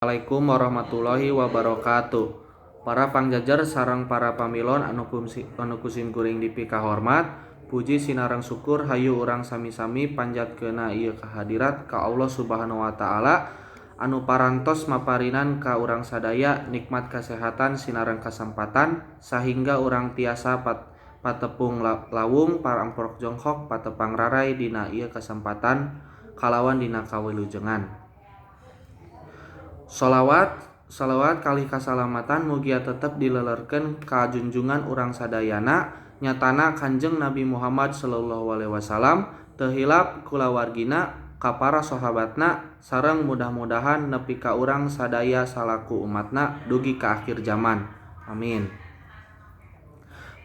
Assalamualaikum warahmatullahi wabarakatuh. Para pangjajar sareng para pamilon anu ku simkuring dipikahormat, puji sinareng syukur hayu urang sami-sami panjatkeunana ieu kahadirat ka Allah Subhanahu wa taala anu parantos maparinan ka urang sadaya nikmat kasehatan sinareng kasempatan sahingga urang tiasa patepung lawung paramprok jonghok patepang raray dina ieu kasempatan kalawan dina kawilujengan. Sholawat shalawat kalih kasalamatan mugia tetep dilelerkeun ka junjungan urang sadayana, nyatana Kanjeng Nabi Muhammad sallallahu alaihi wasallam, teu hilap kulawargina, ka para sahabatna, sareng mudah-mudahan nepi ka urang sadaya salaku umatna dugi ka akhir jaman. Amin.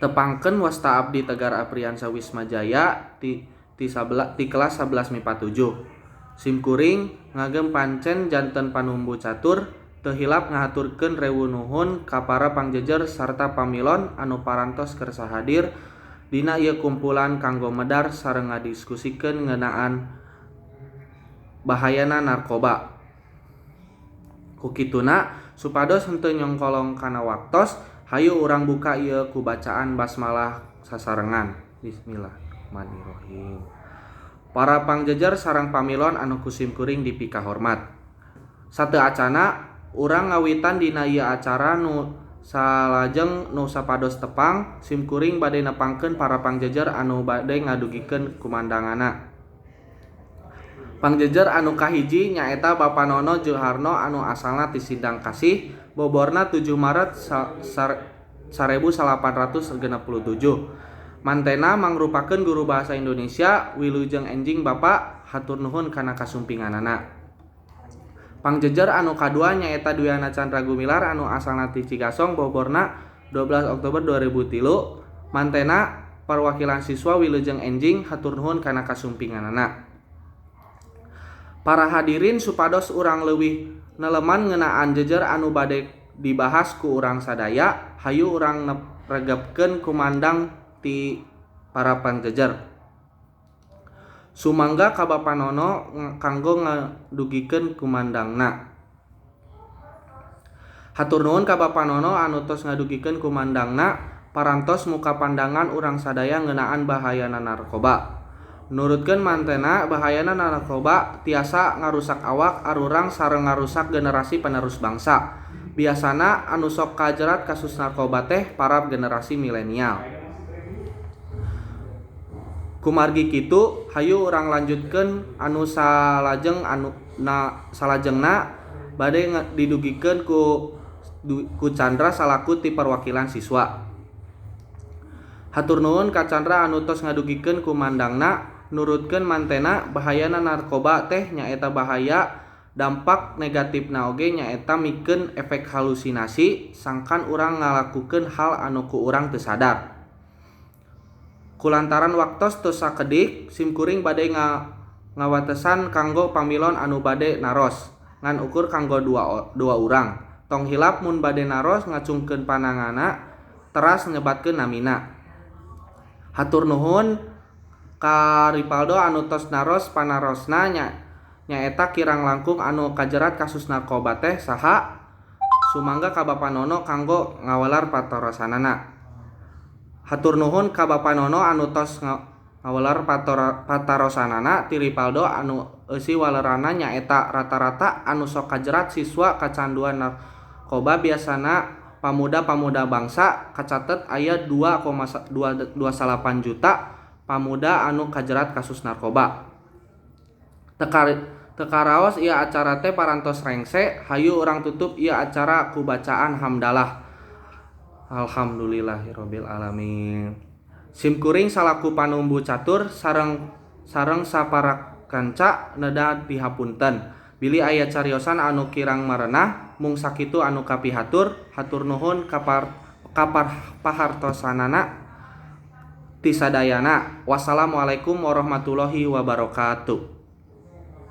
Tepangkeun, wasta abdi Tegar Apriansa Wismajaya ti kelas 11 MIPA 7. Simkuring ngagem pancen janten panumbu catur, teu hilap ngahaturkeun rewu nuhun ka para pangjejer sarta pamilon anu parantos kersa hadir dina ieu kumpulan kanggo medar sareng ngadiskusikeun ngeunaan bahayana narkoba. Ku kituna, supados henteu nyongkolong kana waktos, hayu urang buka ieu ku bacaan basmalah sasarengan. Bismillahirrahmanirrahim. Para pangjejer sareng pamilon anu ku simkuring dipikahormat. Sateu acana urang ngawitan dina ieu acara nu salajeng nu sapados tepang, simkuring bade nepangkeun para pangjejer anu bade ngadugikeun kumandanganna. Pangjejer anu kahiji nyaeta Bapa Nono Juharno anu asalna ti Sindang Kasih, boborna 7 Maret 1867. Mantena mangrupakeun guru bahasa Indonesia. Wilujeng enjing, Bapak, hatur nuhun kana kasumpinganana. Pangjejer anu kadua nyaeta Dwiana Chandra Gumilar anu asalna ti Cigasong, boborna 12 Oktober 2003. Mantena perwakilan siswa. Wilujeng enjing, hatur nuhun kana kasumpinganana. Para hadirin, supados urang leuwih neleman ngeunaan jejer anu bade dibahas ku urang sadaya, hayu urang regepkeun kumandang ti para pangjejer. Sumangga ka Bapa Nono kanggo ngadugikeun kumandangna. Hatur nuhun ka Bapa Nono anu tos ngadugikeun kumandangna, parantos muka pandangan urang sadaya ngeunaan bahayana narkoba. Nurutkeun mantena, bahayana narkoba tiasa ngarusak awak arurang sareng ngarusak generasi penerus bangsa. Biasana anu sok kajerat kasus narkoba teh para generasi milenial. Kumargi kitu, hayu urang lanjutkeun anu salajeng anu na salajengna bade didugikeun ku Chandra salaku ti perwakilan siswa. Hatur nuhun ka Chandra anu tos ngadugikeun kumandangna. Nurutkeun mantena, bahayana narkoba teh nyaeta bahaya dampak negatifna oge nyaeta mikeun efek halusinasi sangkan urang ngalakukeun hal anu ku urang teu sadar. Kulantaran waktos teu sakedik, simkuring bade ngawatesan kanggo pamilon anu bade naros ngan ukur kanggo dua urang. Tong hilap mun bade naros ngacungkeun pananganna teras nyebatkeun namina. Hatur nuhun ka Rivaldo anu tos naros. Panarosna nyaeta kirang langkung anu kajerat kasus narkoba teh saha? Sumangga ka Bapa Nono kanggo ngawelar patarosanana. Hatur nuhun ka Bapa Nono anu tos ngawelar patarosanana ti Rivaldo anu eusi waleranna nyaeta rata-rata anu sok kajerat siswa kacanduan narkoba biasana pamuda-pamuda bangsa. Kacatet aya 2,28 juta pamuda anu kajerat kasus narkoba. Teu karaos ieu acara teh parantos rengse, hayu urang tutup ieu acara ku bacaan hamdalah. Alhamdulillahirabbil alamin. Simkuring salaku panumbu catur sareng sareng sapara kanca neda dihapunten bilih aya cariosan anu kirang marenah. Mung sakitu anu kapihatur. Hatur nuhun kapar pahartosanana ti sadayana. Wassalamualaikum warahmatullahi wabarakatuh.